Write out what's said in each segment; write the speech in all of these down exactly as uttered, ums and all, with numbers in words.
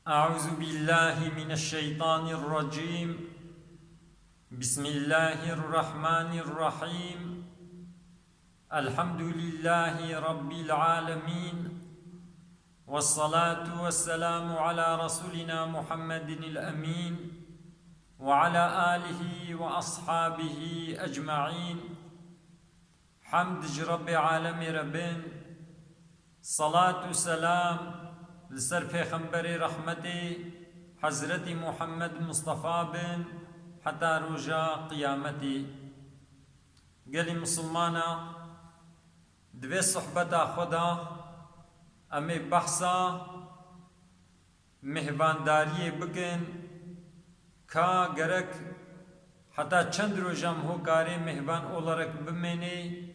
أعوذ بالله من الشيطان الرجيم. بسم الله الرحمن الرحيم. الحمد لله رب العالمين. والصلاة والسلام على رسولنا محمد الأمين وعلى آله وأصحابه أجمعين. Hemd ji Rebbê alemê re bin, salat û selam li ser Pêxemberê rehmetê, Hezretî Muhammed Mustafa bin, heta roja qiyametê. Gelî misilmana, di vê sohbeta xwe de em ê behsa mêhvandariyê bikin, ka gerek heta çend roj em hokarê mêhvan olarak bimênê,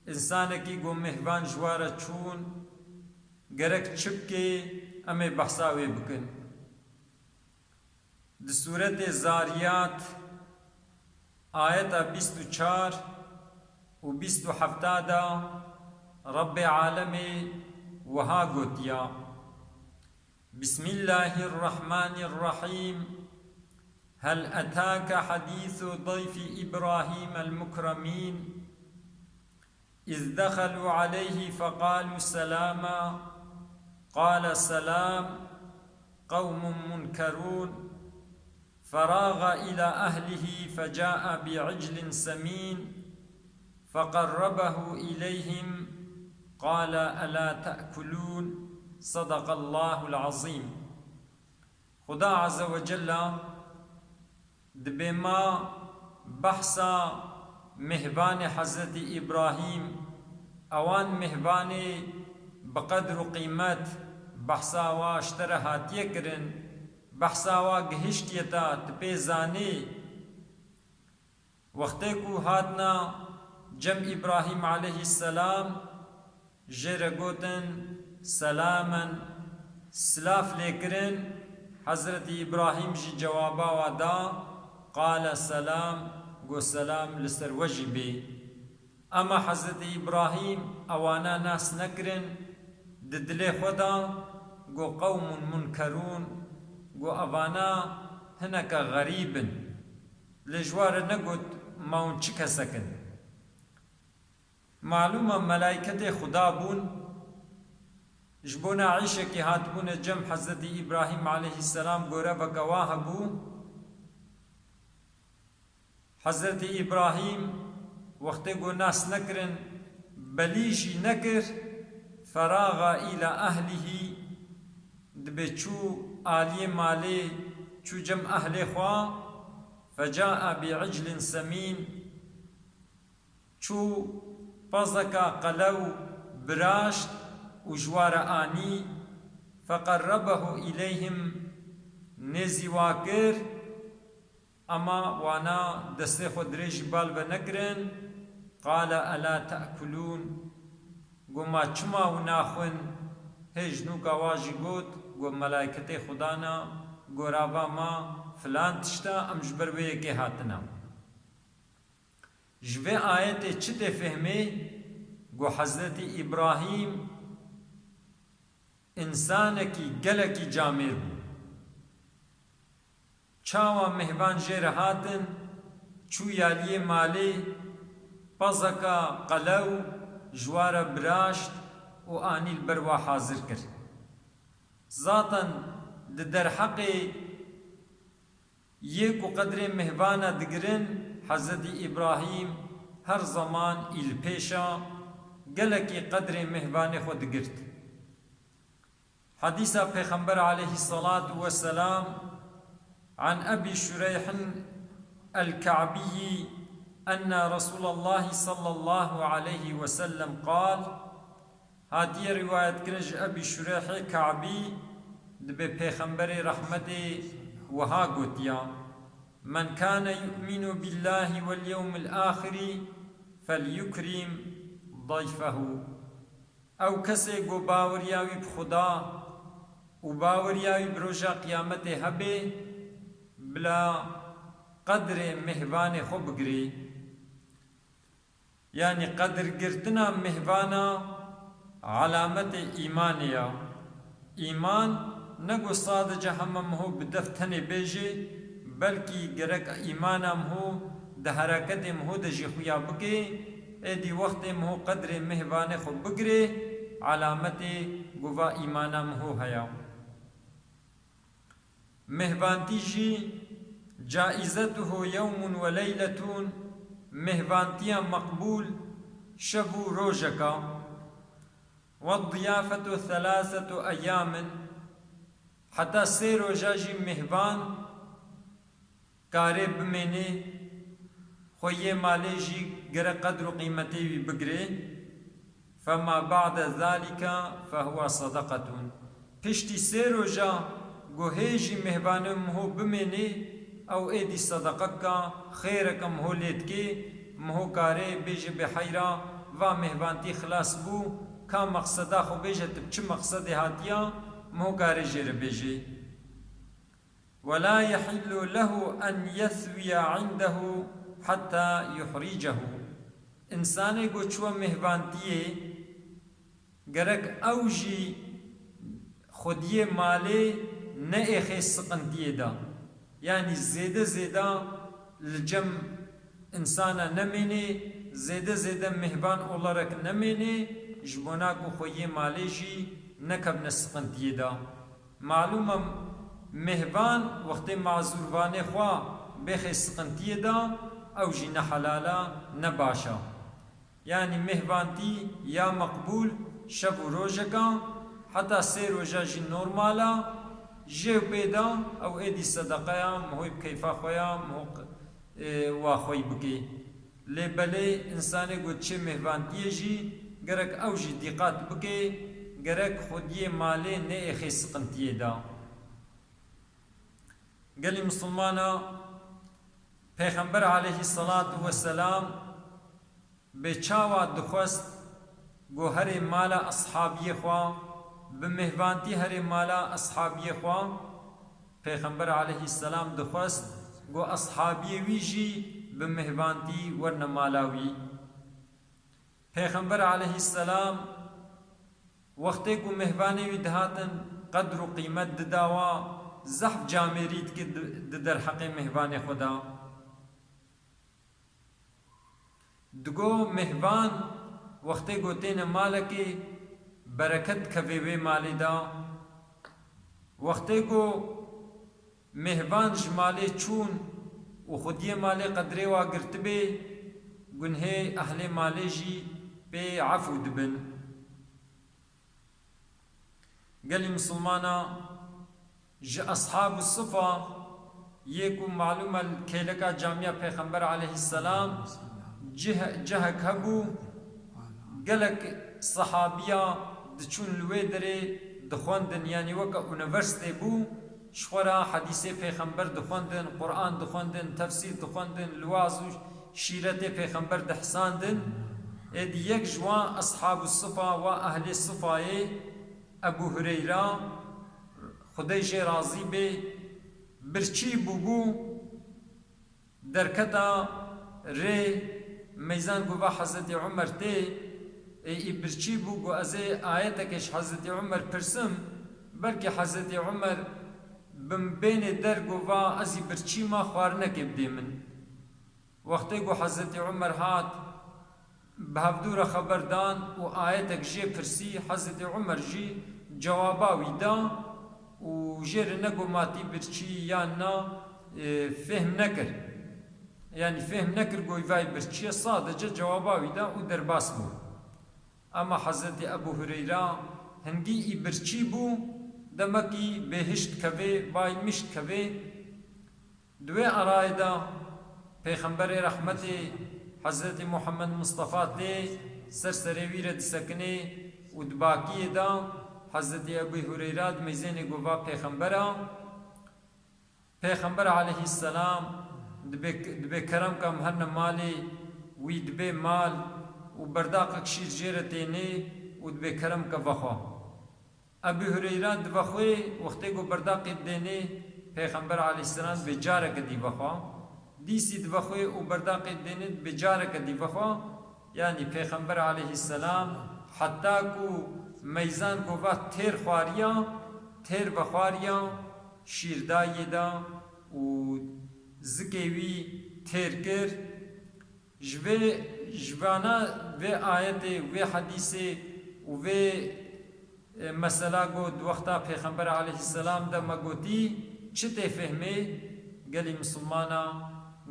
însanekî ku mêhvan ji wa re çûn, gerek çi bikê, em ê behsa wê bikin. Di sûretê Zariyat, ayeta bîst û çar û bîst û heft de Rebbê alemê wiha gotiya: بسم الله الرحمن الرحيم. هل أتاك حديث ضيف إبراهيم المكرمين؟ إذ دخلوا عليه فقالوا سلاما، قال سلام قوم منكرون. فراغ إلى أهله فجاء بعجل سمين فقربه إليهم قال ألا تأكلون. صدق الله العظيم. Xuda Azze ve Celle dibê ma behsa mêhvanê Hezretî Îbrahîm, ewan mêhvanê bi qedr û qîmet, behsa wa ji te re hatiye kirin, behsa wa gihiştiye te, tu pê zanî. Wextê ku hatina cem Îbrahîm aleyhisselam, jê re gotin, selamen, silav lê kirin, Hezretî Îbrahîm jî cewaba wa da, qale selam, got, selam li ser we jî bê. Ema Hezretî Îbrahîm ewana nas nekirin, di dilê xwe de got, qewmun munkerûn, got, evana hineke xerîb in. Lê ji wa re negot, ma hûn çi kesek in? Malûm e, melayketê Xuda bûn, ji bona îşekê hatibûne cem Hezretî Îbrahîm aleyhisselam, goreveke wa hebû. Hezretî Îbrahîm wextê ku nas nekirin, belî jî nekir, feraga îla ehlihî, dibê çû aliyê malê, çû cem ehlê xwe, feca'a bi iclin semîn, çû pezeka qelew biraşt û ji wa re anî, feqerrebehu îleyhim, nêzî wa kir, ema wana destê xwe dirêjî bal ve nekirin, qale ela te'kulûn, got, ma çima hûn naxwin? Hê ji nûka wa jî got, got, melayketê Xuda ne, gorava ma filan tişt e, em ji ber wê yekê hatine. Ji vê ayetê çi tê fehmê? Got, Hezretî Îbrahîm însanekî gelekî camêr bû. Çawa mêhvan jê re hatin, çû yaliyê malê, pezeka qelew ji wa re biraşt û anî li ber wa hazir kir. Zaten di derheqê yê ku qedrê mêhvana digirin, Hezretî Îbrahîm her zeman î li pêşa gelekî qedrê mêhvanê xwe digirt. Hedîsa Pêxember aleyhisselatu vesselam, an Ebî Şureyhin el-Ka'biyî enne Resûlallahî sallallahu aleyhi ve sellem qal, hatiye rîwayetkirin ji Ebî Şureyhê Ka'bî, dibê Pêxemberê rehmetê wiha gotiya, men kane yu'minu billahî vel yewmil axirî felyukrim dayfehu. Ew kesê ku baweriya wî bi Xuda û baweriya wî bi roja qiyametê hebe, bila qedrê mêhvanê xwe bigirê. Yanî qedirgirtina mêhvana alametê îmanê ya. Îman Ne ku sadece hema miho bi def tenê bêjê, belkî gerek îmana miho di hereketê miho de jî xuya bike, êdî wextê miho qedrê mêhvanê xwe bigire, alametê ku va îmana miho heye. Mêhvantî jî caizetuhu yewmun we leyletun, mêhvantiya meqbûl şev û rojeka. Ve diyafetu thelathetu eyyamin, heta sê roja jî mêhvan karê bimênê, xwe yê malê jî gerek qedr û qîmetê wî bigirê. Fema ba'de zalika fehuwa sadaqatun. Piştî sê roja ku hê jî mêhvanê miho bimênê, ew êdî sedeqe ka, xêreke miho lê dikê, miho karê bêje bê heyra, va mêhvantî xilas bû, ka meqseda xwe bêje tu bi çi meqsedê hatiya, miho karê jê re bêjê. Ve la yehillu lehu en yesviye indehu hetta yuhricehu. Însanê ku çûwe mêhvantiyê, gerek ew jî xwediyê malê neêxê siqintiyê de. Yanî zêde zêde li cem însana nemênê, zêde zêde mêhvan olarak nemênê, ji bona ku xwe yê malê jî nekevne siqintiyê de. Malûm e, mêhvan wextê mazûrvanê xwe bêxê siqintiyê de, ew jî ne helal e, ne baş e. Yanî mêhvantî ya meqbûl şev û rojeka, heta sê roja jî normal e, jê û pê de ew êdî sedeqe ya, mihoy bi keyfa xwe ya, miho q-, e, wa xwey bike. Lê belê însanê ku diçê mêhvantiyê jî gerek ew jî dîqat bike, gerek xwediyê malê neêxê siqintiyê de. Gelî misilmana, Pêxember aleyhisselatu vesselam bê çawa dixwest ku herê mala eshabiyê xwe, bi mêhvantî herê mala eshabiyê xwe, Pêxember aleyhisselam dixwest ku eshabiyê wî jî bi mêhvantî werne mala wî. Pêxember aleyhisselam wextê ku mêhvanê wî dihatin qedr û qîmet didawa, zehf camêrî dikir di, di derheqê mêhvanê xwe de. Digo mêhvan wextê ku têne malekê bereket dikeve wê malê de. Wextê ku mêhvan ji malê çûn û xwediyê malê qedrê wa girtibê, gunhê ehlê malê jî pê efû dibin. Gelî misilmana, ji Eshabu Sifa yê ku malûm e li kêleka camiya Pêxember aleyhisselam cih-, cihek hebû, gelek sehabiya diçûn li wê derê dixwendin, yanî weke unîversîte bû, ji xwe re hedîsê Pêxember dixwendin, Quran dixwendin, tefsîr dixwendin, li waz û şîretê Pêxember dihesandin. Êdî yek ji wan Eshabu Sifa wa ehlê Sifayê, Ebu Hureyra, Xwedê jê razî bê, birçî bûbû, derketa rê, meyzan ku va Hezretî Umer tê, ê î birçî bû ku ez ê ayetekê ji Hezretî Umer pirsim, belkî Hezretî Umer bi min bênê der ku va ez î birçî ma xwarinekê bidê min. Wextê ku Hezretî Umer hat, bi hevdû re xeber dan û ayetek jê pirsî, Hezretî Umer jî cewaba wî da û jê re negot ma tî birçî yan na, e, fêhm nekir. Yanî fêhm nekir ku vay birçî ye, sadece cewaba wî da û derbas bû. Ama Hezretî Ebu Hureyra hingî î birçî bû, demekî bêhiş dikevê, bayilmiş dikevê. Di wê erayê de Pêxemberê rehmetê Hezretî Muhammed Mustafa tê ser serê wî re disekinê û di bakiyê de Hezretî Ebû Hureyra dimeyzênê ku va Pêxembera. Pêxember aleyhisselam dibê, dibê kerem ke em herne malê wî, dibê mal û berdaqek şîr jê re tênê û dibê kerem ke vexwe. Ebû Hureyra divexwê, wextê ku berdaqê didênê, Pêxember aleyhisselam dibê careke dî vexwe. Dîsî divexwê û berdaqê didênê dibê careke dî vexwe. Yanî Pêxember aleyhisselam heta ku meyzan ku va têr xwariya, têr vexwariya şîrdayê da û zikê wî têr kir. Ji vê, ji vana vê ayetê, vê hedîsê û vê, e, mesela ku di wexta Pêxember aleyhisselam de me gotî, çi tê fehmê? Gelî misilmana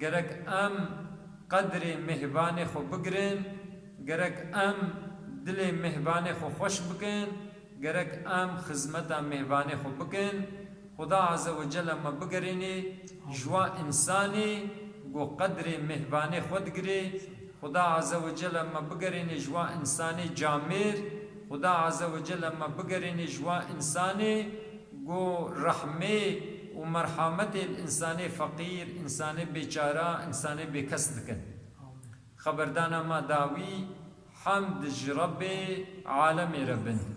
gerek em qedrê mêhvanê xwe bigirin, gerek em dilê mêhvanê xwe xweş bikin, gerek em xizmeta mêhvanê xwe bikin. Xuda Azze ve Celle me bigerînê ji wa însanê ku qedrê mêhvanê xwe digirê. Xuda Azze ve Celle me bigerînê ji wa însanê camêr. Xuda Azze ve Celle me bigerînê ji wa însanê ku rehmê û merhametê li însanê feqîr, însanê bêçara, însanê bêkes dikin. Xeberdana me dawî, hemd ji Rebbê alemê re bin.